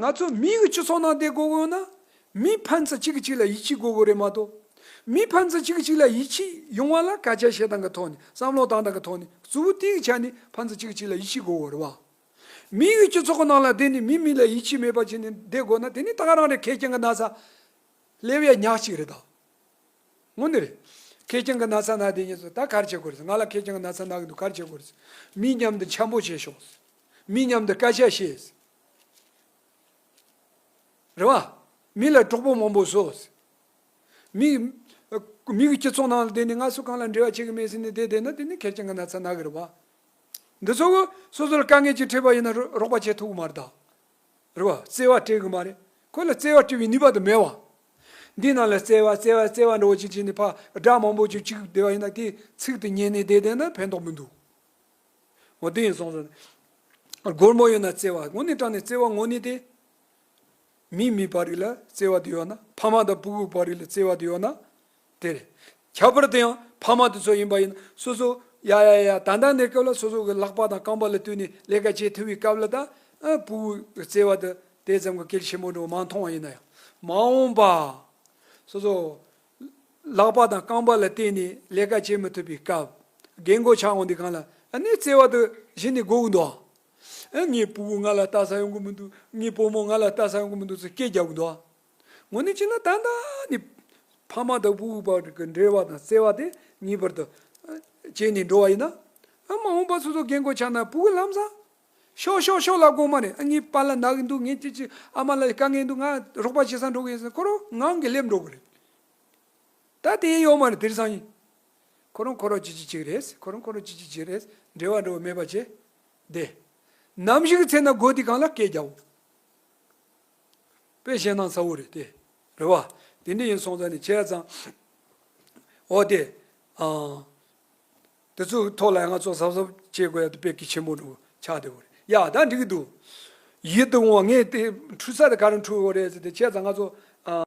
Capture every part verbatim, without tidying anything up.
ང་ཚོ་མིའི་སྤྱི་ཚོགས་ནང་བསྡད་དགོས་དགོས་ན། མི་ཕན་ཚུན་གཅིག་གིས་གཅིག་ལ་ཡིད་ཆེས་དགོས་དགོས་རེད་མ་གཏོགས། མི་ཕན་ཚུན་གཅིག་གིས་གཅིག་ལ་ཡིད་ཆེས་ཡོང་བ་ལ་སྐད་ཆ་བཤད་སྟངས་ཀྱི་ཐོག་ནས། བསམ་བློ་བཏང་སྟངས་ཀྱི་ཐོག་ནས། གཙོ་བོ་དེའི་ཆ་ནས་ཕན་ཚུན་གཅིག་གིས་གཅིག་ལ་ཡིད་ཆེས་དགོས་དགོས་རེད་བ། མིའི་སྤྱི་ཚོགས་ཀྱི་ནང་ལ་བསྡད་ནས་མི་མི་ལ་ཡིད་ཆེས་མེད་པ་བྱས་ནས་བསྡད་དགོས་ན། དེ་ནི་ད་ག་རང་རེད། ཁེར་རྐྱང་གི་ན་ཚ་སླེབས་ཡ་ཉག་གཅིག་རེད་ད། དངོས་གནས་རེད། ཁེར་རྐྱང་གི་ན་ཚ་ན་དེ་ཉིད་ཚོ་ད་ག་རེ་བྱེད་དགོས་རེད། ང་ལ་ཁེར་རྐྱང་གི་ན་ཚ་ན་གི་འདུག་ག་རེ་བྱེད་དགོས་རེད། མི་མཉམ་དུ་འཆམ་པོ་བྱེད་ཤོག་མི་མཉམ་དུ་སྐད་ཆ་བཤད། རེད་བ། མི་ལ་གྲོགས་པོ་མང་པོ་བཟོ། མི། མི་གི་སྤྱི་ཚོགས་ནང་ལ་བསྡད་ནས་ང་སུ་གང་ལ་འབྲེལ་བ་བྱེད་གི་མེད་ཟེར་ནས་བསྡད་བསྡད་ན། དེ་ནི་ཁེར་རྐྱང་གི་ན་ཚ་ན་གི་རེད་བ། འདི་ཚོ་གི་སོ་སོ་ལ་དཀའ་ངལ་ཅིག་འཕྲད་པ་ཡིན་ན་རོ་རོགས་པ་བྱེད་ཐུབ་གི་མ་རེད་ད། རེད་བ། བརྩེ་བ་སྤྲད་གི་མ་རེད། ཁོ་ལ་བརྩེ་བ་སྤྲད་པའི་ནུས་པ་དེ་མེད་བ། འདི་ནང་ལ་བརྩེ་བ་བརྩེ་བ་བརྩེ་བ་འདྲ་བོ་ཅིག་བྱས་ནས་ཕར་སྒྲ་མང་པོ་ཅིག་གཅིག་བསྡད་པ་ཡིན་ན། དེ་ཚིག་དེ་ཉན་ནས་བསྡད་བསྡད་ན་ཕན་ཐོགས་མི་འདུག་འོ་དེ་ཡིན་སོང་ཙང་། སྒོར་མོ་ཡོད་ན་བརྩེ་བ། དངོས་གནས་དྲང་གནས་བརྩེ་བ་དངོས་གནས་དེ། མི་མི་བར་རིགས་ལ་བརྩེ་བ་དེ་ཡོད་ན། ཕ་མ་དང་ཕྲུ་གུ་བར་རིགས་ལ་བརྩེ་བ་དེ་ཡོད་ན། དེ་རེད། ཁྱད་པར་དུ་ཡང་ཕ་མ་དེ་ཚོ་ཡིན་པ་ཡིན་ན། སོ་སོ་ཡ་ཡ་ཡ་ད་ལྟ་གནས་སྐབས་ལ་སོ་སོ་གི་ལག་པ་དང་རྐང་པ་ལ་ལྟོས་ནས་ལས་ཀ་བྱེད་ཐུབ་པའི་སྐབས་ལ། ད་ཨ་ཕྲུ་གུ་བརྩེ་བ་དེ་དེ་ཙམ་གྱི་གལ་ཆེན་པོ་འདྲ་བོ་མ་མཐོང་བ་ཡིན་ན་ཡང་། མ་འོངས་པ་སོ་སོ་ལག་པ་དང་རྐང་པ་ལ་བརྟེན་ནས་ལས་ཀ་བྱེད་མི་ཐུབ་པའི་སྐབས། རྒན་རྒོན་ཆགས་འོང་དུས་སྒང་ལ་ཨ་ནི་བརྩེ་བ་དེ་གཞི་ནས་དགོས་ཀྱི་འདུག་ཨ། ངའི་ཕྲུ་གུ་ང་ལ་ལྟ་ས་ཡོང་གི་མི་འདུག་ངའི་བུ་མོ་ང་ལ་ལྟ་ས་ཡོང་གི་མི་འདུག་ཟེར་སྐད་རྒྱག་གི་འདུག་དངོས་གནས་བྱས་ན་ད་ལྟ་ནས་ཕ་མ་དང་ཕྲུ་གུ་བར་གྱི་འབྲེལ་བ་དང་བརྩེ་བ་དེ་ངེས་པར་དུ་བྱས་ནས་འགྲོ་བ་ཡིན་ན། ཨ། མ་འོངས་པ་སོ་སོ་རྒན་རྒོན་ཆགས་ན་ཕྲུ་གུ་ལམ་སང་ཤོག་ཤོག་ཤོག་ལབ་དགོས་མ་རེད། ཨ། ངའི་པཱ་ལགས་ན་གི་འདུག་ངའི་ཅི་ཅི་ཨ་མ་ལགས་དཀའ་ངལ་འདུག་ང་རོགས་པ་བྱེད་ས་འགྲོ་གི་ཡིན་ཟེར་ཁོ་རང་ངང་གིས་སླེབས་འགྲོ་གི་རེད། ད་དེ་ཡོད་མ་རེད། དེང་སང་ཡིན། ཁོ་རང་ཁོ་རང་ཅི་ཅི་བྱེད་རེད། ཁོ་རང་ཁོ་རང་ཅི་ཅི་བྱེད་རེད། འབྲེལ་བ་འགྲོ་བ་མེད་པ་བྱས་བསྡད། ནམ་ཞིག་ཚེ་ན་དགོས་དུས་སྒང་ལ་སྐད་རྒྱག་འོ། དཔེ་བཤད་ན་གསལ་བོ་རེད་དེ། རེད་བ། དེ་འདྲ་ཡིན་སོང་ཙང་ནི་བྱས་ཙང་། འོ་དེ། ཨང་། དེ་ཚོའི་ཐོག་ལ་ང་ཚོ་གཟབ་གཟབ་བྱེད་དགོས་ཡ་དེ་དཔེ་གལ་ཆེན་པོ་འདྲ་བོ་ཆགས་བསྡད་ཡོད་རེད། ཡ། ད་འགྲིག་གི་འདུག་ཡིད་དུ་འོང་བ། ངས་དེ་འཁྲུལ་ས་དེ་ག་རེ་འཁྲུལ་ཡོད་རེད་ཟེར་ཏེ། བྱས་ཙང་ང་ཚོ་ཨ་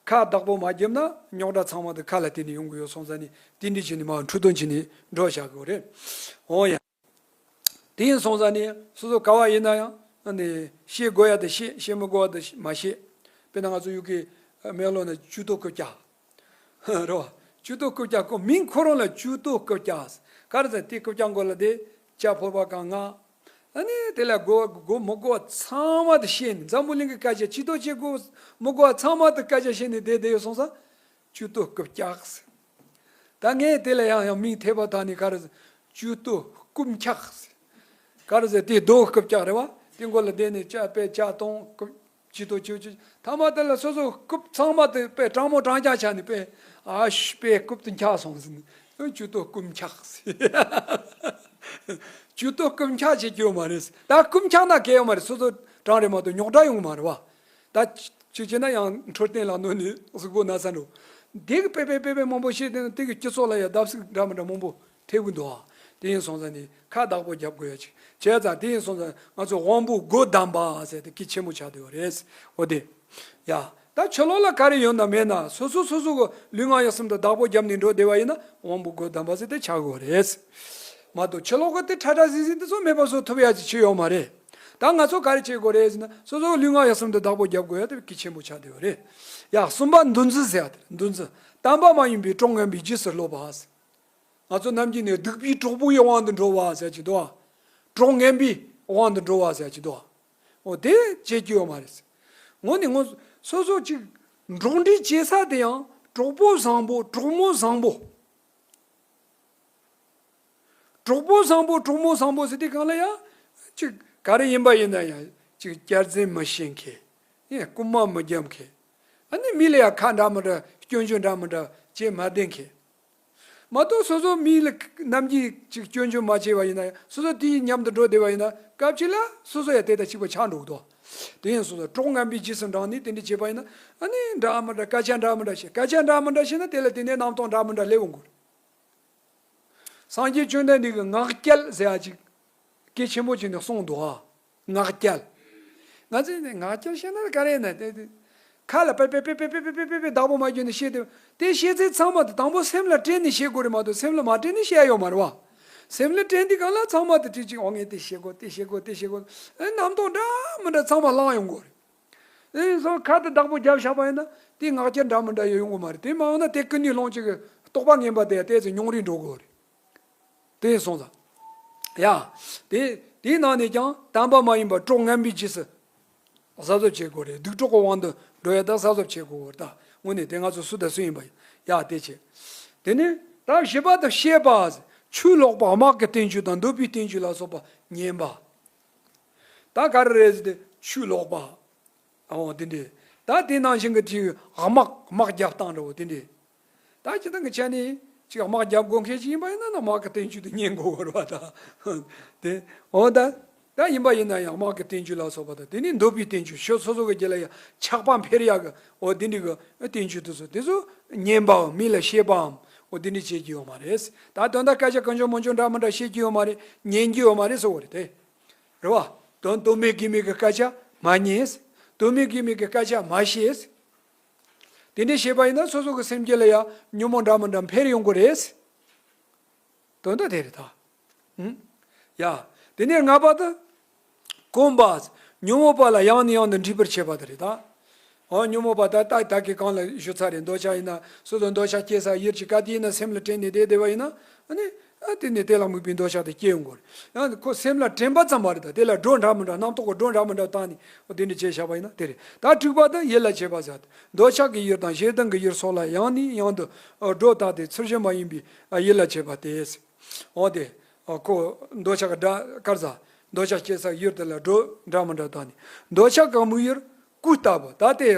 ཁ་བདག་པོ་མ་བརྒྱབ་ན་རྙོག་དྲ་ཚང་མ་དེ་ཁ་ལ་བརྟེན་ནས་ཡོང་གི་ཡོད་སོང་ཙང་ནི། དེ་འདྲ་བྱས་ནས་མར་འཁྲུལ་སྟོན་བྱས་ནས་འགྲོ་བཞག་གི་ཡོད་རེད། འོ་ཡ། དེ་ཡིན་སོང་ཙང་ནི་སོ་སོ་ག་བ་ཡིན་ན་ཡང་ནི་བཤད་དགོས་ཡ་དེ་བཤད། བཤད་མི་དགོས་པ་དེ་མ་བཤད། དཔེར་ན་ང་ཚོ་ཡུལ་གྱི་སྨོན་ལམ་ན་ཇུས་གཏོགས་རྐུབ་བཀྱག་རེད་བ། ཇུས་གཏོགས་རྐུབ་བཀྱག་ཁོ་མིང་ཁོ་རང་ལ་ཇུས་གཏོགས་རྐུབ་བཀྱག་ག་རེ་ཟེར། དེ་རྐུབ་བཀྱག་མགོ་ལ་དེ་ལྕགས་ཕོར་པ་གང་ང་། ཨ་ནི་དེ་ལ་དགོས་དགོས་མི་དགོས་པ་ཚང་མ་དེ་བཤད་ནས། འཛམ་བུ་གླིང་གི་སྐད་ཆ་ཇུས་གཏོགས་བྱེད་དགོས་མི་དགོས་པ་ཚང་མ་དེ་སྐད་ཆ་བཤད་ནས་བསྡད་བསྡད་ཡོད་སོང་ཙང་། ཇུས་གཏོགས་རྐུབ་བཀྱག་ཟེར། ད་ངས་དེ་ལ་ཡང་ཡང་མིང་ཐེབས་པ་དག་ནི་ག་རེ་ཟེར། ཇུས་གཏོགས་རྐུབ་འཁྱག་ཟེར། ག་རེ་ཟེར། དེ་རྡོ་རྐུབ་བཀྱག་རེད་བ། དེ་མགོ་ལ་བསྡད་ནས་ལྕགས་པས་ལྕགས་གཏོང་རྐུབ། ཇུས་གཏོགས་ཇུས་ཇུས། ཐ་མ་དེ་ལ་སོ་སོ་རྐུབ་ཚང་མ་དེ་དཔེ་གྲང་མོ་གྲང་རྐྱང་ཆགས་ནས། དཔེ་ཨ་ཤུ་དཔེ་རྐུབ་དེ་འཁྱག་སོང་ཟེར་ནས། ཇུས་གཏོགས་རྐུབ་འཁྱག་ཟེར། ཇུས་གཏོགས་རྐུབ་འཁྱག་བྱེད་རྒྱུ་ཡོད་མ་རེད། ད་རྐུབ་འཁྱག་ན་གལ་ཡོད་མ་རེད། སོ་སོ་གྲང་རེད་མ་གཏོགས་རྙོག་དྲ་ཡོང་གི་མ་རེད་བ། ད་ཅིག་བྱས་ན་ཡང་འཕྲོད་བསྟེན་ལ་གནོད་ནས་གཟུགས་པོ་ན་ཚ་འགྲོ། དེ་གི་དཔེ་དཔེ་དཔེ་དཔེ་མང་པོ་བཤད་དེ་ནི་དེ་གི་སྤྱི་ཚོགས་ལ་ཡང་བརྡབ་གསིག་འདྲ་མི་འདྲ་མང་པོ་ཐེབས་ཀྱི་འདུག་ཨ། དེ་ཡིན་སོང་ཙང་ནི་ཁ་བདག་པོ་རྒྱབ་དགོས་ཡ་ཅིག་བྱས་ཙང་། དེ་ཡིན་སོང་ཙང་ང་ཚོ་དབང་པོ་སྒོ་བསྡམས་པ་ཟེར་དེ་གལ་ཆེན་པོ་ཆགས་བསྡད་ཡོད་རེད། འོ་དེ། ཡ། ད་ཕྱི་ལོགས་ལ་ག་རེ་ཡོད་ན་མེད་ན་སོ་སོ་སོ་སོ་གི་ལུས་ངག་ཡིད་གསུམ་དུ་བདག་པོ་བརྒྱབ་ནས་འགྲོ་བསྡད་པ་ཡིན་ན་དབང་པོ་སྒོ་བསྡམས་པ་ཟེར་དེ་ཆགས་དགོས་རེད། མ་གཏོགས་ཕྱི་ལོགས་གི་དེ་ཁྲ་ཁྲ་ཟིང་ཟིང་དེ་ཚོ་མེད་པ་བཟོ་ཐུབ་ཡ་ཅིག་ཆེ་ཡོད་མ་རེད། ད་ང་ཚོ་ག་རེ་བྱེད་དགོས་རེད་ཟེར་ན། སོ་སོ་གི་ལུས་ངག་ཡིད་གསུམ་དུ་བདག་པོ་རྒྱབ་དགོས་ཡ་དེ་གལ་ཆེན་པོ་ཆགས་བསྡད་ཡོད་རེད། ཡ། གསུམ་པ་འདུ་འཛི་ཟེར་ཡ་དེ་རེད། འདུ་འཛི། དམ་པ་མ་ཡིན་པའི་གྲོགས་ངན་པའི་རྗེས་སུ་སློབ་པ། ང་ཚོ་ནམ་རྒྱུན་ནས་སྡིག་པའི་གྲོགས་པོ་ཡི་དབང་དུ་འགྲོ་བ་ཟེར་གྱི་འདུག་ཨ། གྲོགས་ངན་པའི་དབང་དུ་འགྲོ་བ་ཟེར་གྱི་འདུག་ཨ། འོ་དེ་བྱེད་རྒྱུ་ཡོད་མ་རེད། དངོས་ནས་དངོས་སོ་སོ་ཅིག་འགྲོགས་འདྲིས་བྱེད་ས་དེ་ཡང་གྲོགས་པོ་བཟང་པོ་གྲོགས་མོ་བཟང་པོ། གྲོགས་པོ་བཟང་པོ་གྲོགས་མོ་བཟང་པོ་ཟེར་དུས་སྒང་ལ་ཡང་ཅིག་ག་རེ་ཡིན་པ་ཡིན་ན་ཡང་ཅིག་སྐྱར་འཛེམ་མི་བྱེད་མཁན། ཡང་རྐུན་མ་མི་རྒྱབ་མཁན། ཨ་ནི་མི་ལ་ཡང་ཁ་འདྲ་མི་འདྲ་སྐྱོན་བརྗོད་འདྲ་མི་འདྲ་བྱེད་མ་བསྡད་མཁན། མ་གཏོགས་སོ་སོ་མི་ལ་ནམ་རྒྱུན་ཅིག་སྐྱོན་བརྗོད་མ་བྱས་པ་ཡིན་ན་ཡང་། སོ་སོ་དེའི་མཉམ་དུ་འགྲོ་བསྡད་པ་ཡིན་ན་སྐབས་གཅིག་ལ་སོ་སོ་ཡང་དེ་དང་གཅིག་པ་ཆགས་འགྲོ་གི་འདུག་དེ་ཡིན་སོང་ཙང་གྲོགས་ངན་པའི་རྗེས་སུ་འབྲངས་ནས་དེ་འདྲ་བྱས་པ་ཡིན་ན། ཨ་ནི་འདྲ་མི་འདྲ་སྐད་ཆ་འདྲ་མི་འདྲ་བཤད། སྐད་ཆ་འདྲ་མི་འདྲ་བཤད་ན་དེ་ལ་དེ་ནས་རྣམ་རྟོག་འདྲ་མི་འདྲ་སླེབས་འོང་གི་རེད། སངས་རྒྱས་བཅོམ་ལྡན་འདས་ཀྱིས་ངག་འཁྱལ་ཟེར་ཡ་ཅིག་གལ་ཆེན་པོ་བྱས་ནས་གསུངས་འདུག་ཨ། ངག་འཁྱལ། ང་ཚོས་ནི་ངག་འཁྱལ་བཤད་ན་ག་རེ་ཡིན་ན། དེ་དེ་ཁ་ལ་པེ་པེ་བདག་པོ་མ་བརྒྱབ་ནས་བཤད་དེ། དེ་བཤད་ཚད་ཚང་མ་དེ་དང་པོ་སེམས་ལ་དྲན་ནས་བཤད་དགོས་རེད་མ་གཏོགས། སེམས་ལ་མ་དྲན་ནས་བཤད་ཡོད་མ་རེད་བ། སེམས་ལ་དྲན་དུས་སྒང་ལ་ཚང་མ་དེ་དྲན་ཅིག་འོ་ངས་དེ་བཤད་དགོས། དེ་བཤད་དགོས། དེ་བཤད་དགོས། ཨེ་རྣམ་རྟོག་འདྲ་མི་འདྲ་ཚང་མ་ལངས་ཡོང་གི་རེད། དེ་སོང་ཁ་དེ་བདག་པོ་རྒྱབ་བཞག་པ་ཡིན་ན་དེ་ངག་འཁྱལ་འདྲ་མི་འདྲ་ཡོང་གི་མ་རེད། དེ་མ་ཡོང་ན་དེ་ཀུན་ནས་བསླངས་ཀྱི་རྟོག་པ་ངན་པ་དེ་ཏོག་ཙམ་ཉུང་རུ་འགྲོ་གི་རེད། དེ་སོང་ཙང་། ཡ། དེ་དེའི་ནང་ནས་ཀྱང་དམ་པ་མ་ཡིན་པ་གྲོགས་ངན་པའི་རྗེས་སུ་གཟབ་གཟབ་བྱེད་དགོས་རེད། སྡིག་གྲོགས་ཀྱི་དབང་དུ་འགྲོ་ཡ་ད་གཟབ་གཟབ་བྱེད་དགོས་རེད། ད་དངོས་གནས་དེ་ང་ཚོ་སུ་དང་སུ་ཡིན་པ་ཡིན་ཡ་དེ་བྱེད། དེ་ནས་ད་བཞི་པ་དེ་བཤད་པ། ཆུ་ལོག་པ་དམག་གི་བསྟན་བཅོས་དང་འདོད་པའི་བསྟན་བཅོས་ལ་སོགས་པ་ཉན་པ། ད་ག་རེ་རེད་ཟེར་ཏེ་ཆུ་ལོག་པ། ཨོ་དེ་འདྲས། ད་དེ་ནང་བཞིན་གྱི་དེ་དམག་དམག་རྒྱབ་སྟངས་འདྲ་བོ་དེ་འདྲས། ད་སྤྱིར་བཏང་གི་ཆ་ནས་ཅིག་དམག་རྒྱབ་དགོས་མཁན་ཅིག་ཡིན་པ་ཡིན་ན་ན་དམག་གི་བསྟན་བཅོས་དེ་ཉན་དགོས་བར་བ་དང་། དེ་འོ་ད་ད་ཡིན་པ་ཡིན་ན་ཡང་དམག་གི་བསྟན་བཅོས་ལ་སོགས་པ་དང་དེ་ནས་འདོད་པའི་བསྟན་བཅོས་ཆོས་སོ་སོ་གི་རྒྱུད་ལ་ཡང་ཆགས་པ་འཕེལ་ཡག་གི་འོ་དེ་འདྲས་གི་བསྟན་བཅོས་དེ་ཚོ་དེ་ཚོ་ཉན་པའམ་མི་ལ་བཤད་པའམ་འོ་དེ་འདྲས་བྱེད་ཀྱི་ཡོད་མ་རེད། ད་དོན་དག་སྐད་ཆ་གང་བྱུང་མང་བྱུང་འདྲ་མི་འདྲ་བཤད་ཀྱི་ཡོད་མ་རེད། ཉན་གྱི་ཡོད་མ་རེད་ཟེར་བ་རེད་དེ། རེད་བ། དོན་དོན་མེད་དགོས་མེད་ཀྱི་སྐད་ཆ་མ་ཉན། དོན་མེད་དགོས་མེད་ཀྱི་སྐད་ཆ་མ་བཤད། དེ་འདྲ་བྱས་པ་ཡིན་ན་སོ་སོ་གི་སེམས་རྒྱུད་ལ་ཡང་ཉོན་མོངས་འདྲ་མི་འདྲ་འཕེལ་ཡོང་གི་རེད། དོན་དག་དེ་རེད་ད། ཧུམ། ཡ། དེ་ནས་ལྔ་པ་དེ། གོམས་པ། ཉོན་མོངས་པ་ལ་ཡང་ནས་ཡང་དུ་འདྲིས་པར་བྱེད་པ་དེ་རེད་ད། འོ་ཉོན་མོངས་པ་ད་ལྟ་ད་གི་གང་ལ་ཞུ་ཚར་རེད། འདོད་ཆགས་ཡིན་ན་སོ་སོ་འདོད་ཆགས་སྐྱེ་ས་ཡུལ་གྱི་ག་དེ་ཡིན་ན་སེམས་ལ་དྲན་ནས་བསྡད་བསྡད་པ་ཡིན་ན་ཨ་ནི། ཨ་དེ་ནས་དེ་ལ་དམིགས་པའི་འདོད་ཆགས་དེ་སྐྱེ་ཡོང་གི་རེད། ཡང་ཁོ་སེམས་ལ་དྲན་པ་ཙམ་མ་རེད་ད། དེ་ལ་སྒྲོ་འདྲ་མི་འདྲ་རྣམ་རྟོག་གི་སྒྲོ་འདྲ་མི་འདྲ་བཏང་ནས་འོ་དེ་འདྲ་བྱས་བཞག་པ་ཡིན་ན་དེ་རེད། ད་དྲུག་པ་དེ་ཡིད་ལ་བྱེད་པ་ཟེར། འདོད་ཆགས་ཀྱི་ཡུལ་དང་ཞེ་སྡང་གི་ཡུལ་སོགས་ལ་ཡང་ནས་ཡང་དུ་སྒྲོ་བཏགས་ཏེ་ཚུལ་བཞིན་མ་ཡིན་པའི་ཡིད་ལ་བྱེད་པ་སྟེ། འོ་དེ། ཁོ་འདོད་ཆགས་ཀྱི་སྒྲ་དཀར་ཟ། འདོད་ཆགས་སྐྱེ་ས་ཡུལ་དེ་ལ་སྒྲོ་འདྲ་མི་འདྲ་བཏགས་ནས། འདོད་ཆགས་ཀྱི་དམིགས་ཡུལ་སྐུ་ལྟ་བུ་ད་ལྟའི་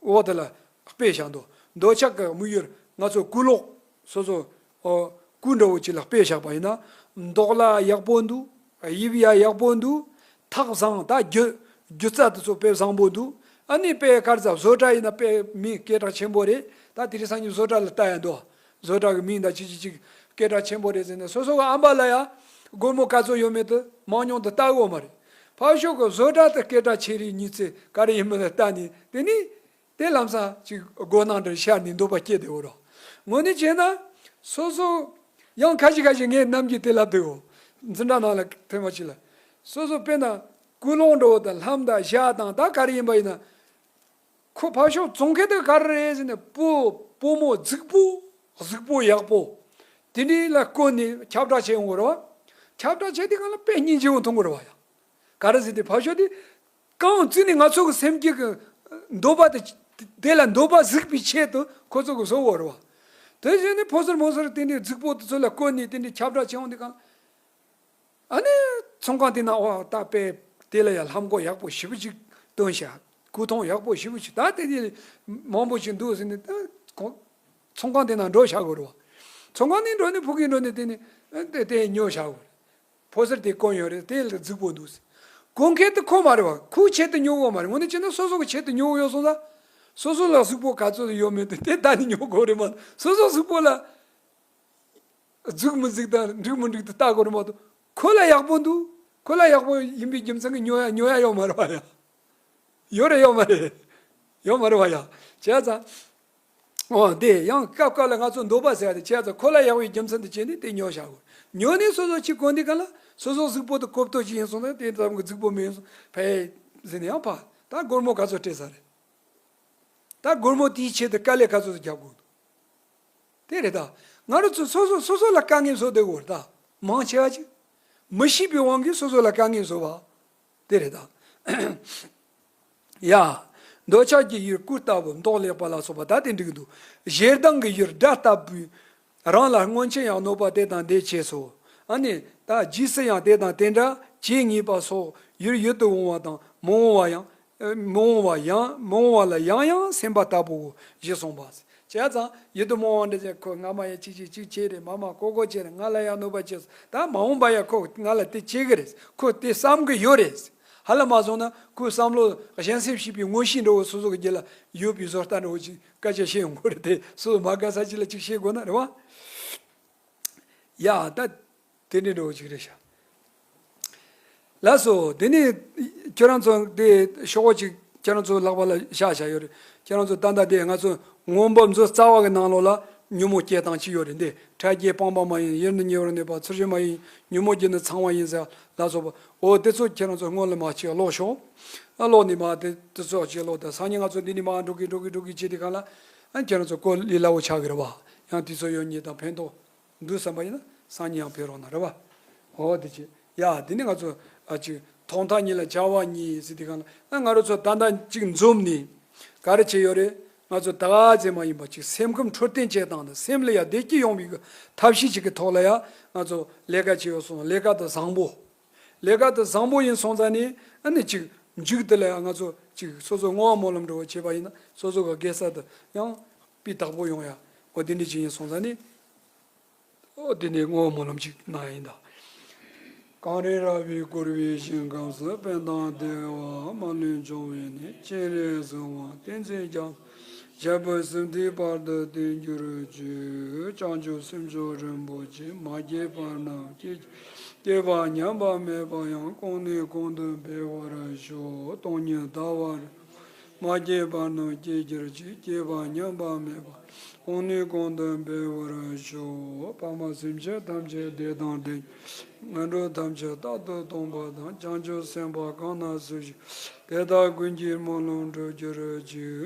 འོག་དེ་ལ་དཔེ་བཞག་འདུག་འདོད་ཆགས་ཀྱི་དམིགས་ཡུལ་ང་ཚོ་སྐུ་ལོག་སོ་སོ། ཨོ། སྐུ་འདྲ་བོ་ཅིག་ལ་དཔེ་བཞག་པ་ཡིན་ན། མདོག་ལ་ཡག་པོ་འདུག་དབྱིབས་ཡ་ཡག་པོ་འདུག་ཐག་བཟང་ད་རྒྱུ་རྒྱུ་རྩ་དེ་ཚོ་དཔེ་བཟང་པོ་འདུག་ཨ་ནི་དཔེ་དཀར་ཟ་བཟོ་གྲྭ་ཡིན་ན་དཔེ་མི་སྐད་གྲགས་ཆེན་པོ་རེད། ད་དེ་རིང་སང་ཉིན་བཟོ་གྲྭ་ལ་ལྟ་ཡ་འདུག་བཟོ་གྲྭ་གི་མིང་དང་ཅི་ཅི་ཅིག་སྐད་གྲགས་ཆེན་པོ་རེད་ཟེར་ནས་སོ་སོ་གི་ཨམ་པ་ལ་ཡ། སྒོར་མོ་ག་ཚོད་ཡོད་མེད་དུ་མང་ཉུང་དུ་ལྟ་གི་ཡོད་མ་རེད། ཕར་ཕྱོགས་གི་བཟོ་གྲྭ་དེ་སྐད་གྲགས་ཆེ་རིགས་ཉིས་ཚེ་ག་རེ་ཡིན་མིན་ལ་ལྟ་ནས་དེ་ནི། དེ་ལམ་སང་ཅིག་སྒོ་ནང་དུ་ཤར་ནས་འདོད་པ་སྐྱེ་བསྡད་ཡོད་རེད། དངོས་གནས་བྱས་ན། སོ་སོ། ཡང་ཁ་ཤས་ཁ་ཤས་ངས་ནམ་རྒྱུན་དེ་ལབ་བསྡད་ཡོད། འཛིན་གྲྭ་ནང་ལ་ཐེངས་མ་གཅིག་ལ། སོ་སོ་དཔེར་ན། ཀུན་སློང་འདྲ་བོ་དང་ལྷམ་དང་ཞྭ་དང་ད་ག་རེ་ཡིན་པ་ཡིན་ན། ཁོ་ཕར་ཕྱོགས་བཙོང་མཁན་དེ་ག་རེ་རེད་ཟེར་ནས་སྤོ་སྤོ་མོ་རྫིག་པོ། གཟུགས་པོ་ཡག་པོ། དེ་འདྲའི་ལ་བསྐོན་ནས་ཁྱབ་བསྒྲགས་བྱེད་ཡོང་གི་རེད་བ། ཁྱབ་བསྒྲགས་བྱེད་དུས་སྒང་ལ་དཔེ་སྙིང་རྗེ་བོ་མཐོང་གི་རེད་བ་ཡ། ག་རེ་ཟེར་དུས་ཕར་ཕྱོགས་དེ། གང་བཙུགས་ནས་ང་ཚོ་གི་སེམས་རྒྱུད་ཀྱི་འདོད་པ་དེ། དེ་ལ་འདོད་པ་གཟིགས་པའི་ཆེད་དུ་ཁོ་ཚོ་གི་བཟོ་བོ་རེད་བ། དེ་བཞིན་ནི་ཕོ་གསར་མོ་གསར་དེ་འདྲའི་རྫིག་པོ་དེ་ཚོ་ལ་བསྐོན་ནས་དེ་འདྲའི་ཁྱབ་བསྒྲགས་བྱེད་འོང་དུས་གང་། ཨ་ནི། ཚོང་ཁང་དེ་ན་འོ་ད་དཔེ་དེ་ལ་ཡང་ལྷམ་གོག་ཡག་པོ་ཞེ་པོ་ཅིག་བཏོན་ཤག་གོས་ཐུང་ཡག་པོ་ཞེ་པོ་ཅིག་ད་དེ་ནི་མང་པོ་ཞིག་འདུག་ཟེར་ནས་ད་ཁོ། ཚོང་ཁང་དེ་ན་འགྲོ་བཞག་དགོས་རེད་བ། ཚོང་ཁང་ནས་འགྲོ་ནས་ཕ་གིར་འགྲོ་ནས་དེ་ནི་དེ་དེ་ཉོ་བཞག་དགོས་རེད། ཕོ་གསར་དེ་གོན་ཡོད་རེད་དེ་ལ་རྫིག་པོ་འདུག་ཟེར། གོན་མཁན་དེ་ཁོ་མ་རེད་བ། ཁོའི་ཆེད་དུ་ཉོ་དགོས་མ་རེད། དངོས་གནས་བྱས་ན་སོ་སོ་གི་ཆེད་དུ་ཉོ་དགོས་ཡོད་སོང་ཙང་། སོ་སོ་ལ་གཟུགས་པོ་ག་ཚོད་ཡོད་མེད་དེ་དེ་ལྟ་ནས་ཉོ་དགོས་རེད་མ་གཏོགས་སོ་སོ་གཟུགས་པོ་ལ། རྫིག་མི་རྫིག་དང་འགྲིག་མི་འགྲིག་དེ་ལྟ་དགོས་རེད་མ་གཏོགས། ཁོ་ལ་ཡག་པོ་འདུག་ཁོ་ལ་ཡག་པོ་ཡིན་པའི་རྒྱུ་མཚན་གྱིས་ཉོ་ཡ་ཉོ་ཡ་ཡོད་མ་རེད་བ་ཡ། ཡོད་རེད་ཡོད་མ་རེད། ཡོད་མ་རེད་བ་ཡ། བྱས་ཙང་། འོ་དེ་ཡང་སྐབས་སྐབས་ལ་ང་ཚོ་འདོད་པ་ཟེར་ཡ་དེ་བྱས་ཙང་ཁོ་ལ་ཡག་པའི་རྒྱུ་མཚན་དེ་བྱས་ནས་དེ་ཉོ་བཞག་དགོས། ཉོ་ནས་སོ་སོ་གཅིག་གོན་དུས་གང་ལ་སོ་སོ་གཟུགས་པོ་དེ་གོ་བསྡུར་ཅིག་ཡིན་སོང་ན་དེ་ཙམ་གྱི་གཟུགས་པོ་མེད་སོང་ཕ་ཟེར་ནས་ཡང་ཕ་ད་སྒོར་མོ་ག་ཚོད་སྤྲད་ས་རེད། ད་སྒོར་མོ་དེའི་ཆེད་དུ་དཀའ་ལས་ག་ཚོད་ཅིག་རྒྱབ་དགོས་འདུག་དེ་རེད་ད། ང་རང་ཚོ་སོ་སོ་སོ་སོ་ལ་དཀའ་ངལ་བཟོ་བསྡད་དགོས་རེད་ད། མང་ཆེ་བ་ཅིག་མི་ཤེས་པའི་དབང་གིས་སོ་སོ་ལ་དཀའ་ངལ་བཟོ་བ། དེ་རེད་ད། ཡ། འདོད་ཆགས་ཀྱི་ཡུལ་སྐུ་ལྟ་བུ་མདོག་ལེགས་པ་ལ་སོགས་པ་ད་དེ་འགྲིག་འདུག་ཞེ་སྡང་གི་ཡུལ་དགྲ་ལྟ་བུའི། རང་ལ་སྔོན་ཆད་ཡང་གནོད་པ་དེ་དང་དེ་བྱས་སོ། ཨ་ནི་ད་རྗེས་སུ་ཡང་དེ་དང་དེ་འདྲ་བྱེད་ངེས་པ་སོགས་ཡུལ་ཡུལ་དུ་འོང་བ་དང་མི་འོང་བ་ཡང་། མི་འོང་བ་ཡང་མི་འོང་བ་ལ་ཡང་ཡང་སེམས་པ་ལྟ་བུའོ་ཞེས་གསུངས་པ། བྱས་ཙང་ཡུལ་དུ་མི་འོང་བ་འདྲ་ཅན་ཁོ་སྔ་མ་ཡང་ཅིག་ཅིག་ཅིག་བྱས་རེད། མ་མ་ཀོ་ཀོ་བྱས་རེད། ང་ལ་ཡང་གནོད་པ་བྱས་སོང་། ད་མ་འོངས་པ་ཡང་ཁོ་ང་ལ་དེ་བྱེད་གི་རེད། ཁོ་དེ་བསམ་གི་ཡོད་རེད། ཧ་ལམ་མ་སོང་ན་ཁོའི་བསམ་བློ་གཞན་སེམས་ཤེས་པའི་མངོན་ཤེས་འདྲ་བོ་སོ་སོ་གི་རྒྱུད་ལ་ཡོད་པའི་བཟོ་ལྟ་འདྲ་བོ་ཅིག་སྐད་ཆ་བཤད་ཡོང་གི་རེད་དེ། སོ་སོ་མ་དགའ་ས་ཅིག་ལ་ཅིག་བཤད་དགོས་ན་རེད་བ། ཡ་ད། དེ་འདྲའི་འདྲ་བོ་ཅིག་རེད་ཤག་ལགས་སོ། དེ་ནས་ཁྱེད་རང་ཚོ་དེ་ཤོག་གུ་ཅིག་ཁྱེད་རང་ཚོ་ལག་པ་ལ་བཞག་བཞག་ཡོད་རེད། ཁྱེད་རང་ཚོ་ད་ལྟ་དེ་ང་ཚོ་སྔོན་འབབ་མཛོད་རྩ་བ་གི་ནང་ལོགས་ལ་ཉོན་མོངས་སྐྱེ་སྟངས་ཅིག་ཡོད་རེད། འདི་ཕྲ་རྒྱས་སྤངས་པ་མ་ཡིན། ཡུལ་ནི་ཉེ་བར་གནས་པ། ཚུལ་བཞིན་མ་ཡིན། ཉོན་མོངས་རྒྱུ་ནི་ཚང་བ་ཡིན་ཟེར་ལ་སོགས་པ། འོ་དེ་ཚོ་ཁྱེད་རང་ཚོ་སྔོན་ལ་མ་ཅིག་ཀློག་ཤོག་ཨ་ལོག་ནི་མ་དེ་དེ་ཚོ་ཅེས་ལོག་ད་སང་ཉིན་ང་ཚོ་འདི་ནི་མ་འགྲོ་གི་འགྲོ་གི་འགྲོ་གི་བྱེད་དེ་གང་ལ་ཨ་ཁྱེད་རང་ཚོ་ཀོ་ལི་ལ་འོ་ཆགས་གི་རེད་བ། ཡང་དེ་ཚོ་ཡོད་ཉིད་དང་ཕན་ཐོགས་འདུག་བསམ་པ་ཡིན་ན་སང་ཉིན་ཡང་ཕེབས་རོགས་གནང་རེད་བ། འོ་དེ་ཅི་ཡ་དེ་ནི་ང་ཚོ་ཨ་ཅིག་ཐོག་མཐའ་གཉིས་ལ་བྱ་བ་གཉིས་ཟེར་དེ་གང་ལ་ཨ་ང་རང་ཚོ་ད་ལྟ་ཅིག་འཛོམས་ནི་ག་རེ་བྱས་ཡོད་རེད། ང་ཚོ་ད་ག་ཚད་མ་ཡིན་པ་ཅིག་སེམས་ཁམས་འཕྲོད་བསྟེན་བྱེད་སྟངས་དང་སེམས་ལ་ཡ་བདེ་སྐྱིད་ཡོང་བའི་གི་ཐབས་ཤེས་ཅིག་གི་ཐོག་ལ་ཡ་ང་ཚོ་ལས་ཀ་བྱས་ཡོད་སོང་། ལས་ཀ་དེ་བཟང་པོ། ལས་ཀ་དེ་བཟང་པོ་ཡིན་སོང་ཙང་ནི་ཨ་ནི་ཅིག་མཇུག་དེ་ལ་ཡང་ང་ཚོ་ཅིག་སོ་སོ་བསྔོ་བ་སྨོན་ལམ་འདྲ་བོ་བྱས་པ་ཡིན་ན་སོ་སོ་གི་དགེ་རྩ་དེ་ཡང་སྤུས་དག་པོ་ཡོང་ཡ། འོ་དེ་འདྲ་ཅིག་ཡིན་སོང་ཙང་ནི་འོ་དེ་ནས་བསྔོ་བ་སྨོན་ལམ་ཅིག་གནང་ཡིན་ད། གངས་རི་ར་བས་བསྐོར་བའི་ཞིང་ཁམས་སུ། ཕན་དང་བདེ་བ་མ་ལུས་འབྱུང་བའི་གནས། སྤྱན་རས་གཟིགས་དབང་བསྟན་འཛིན་རྒྱ་མཚོ། ཞབས་པད་སྲིད་མཐའི་བར་དུ་བརྟན་གྱུར་ཅིག་བྱང་ཆུབ་སེམས་མཆོག་རིན་པོ་ཆེ། མ་སྐྱེས་པ་རྣམས་སྐྱེ། སྐྱེས་པ་ཉམས་པ་མེད་པ་ཡང་། གོང་ནས་གོང་དུ་འཕེལ་བར་ཤོག་སྟོང་ཉིད་ཟླ་བ་རིན་པོ་ཆེ། མ་སྐྱེས་པ་རྣམས་སྐྱེ་གྱུར་ཅིག་སྐྱེས་པ་ཉམས་པ་མེད་པ། གོང་ནས་གོང་དུ་འཕེལ་བར་ཤོག་ཕ་མ་སེམས་ཅན་ཐམས་ཅད་བདེ་དང་ལྡན། ངན་འགྲོ་ཐམས་ཅད་རྟག་ཏུ་སྟོངས་པ་དང་། བྱང་ཆུབ་སེམས་དཔའ་གང་ན་སུ་ཞིག་དེ་དག་ཀུན་གྱི་སྨོན་ལམ་འགྲུབ་གྱུར་ཅིག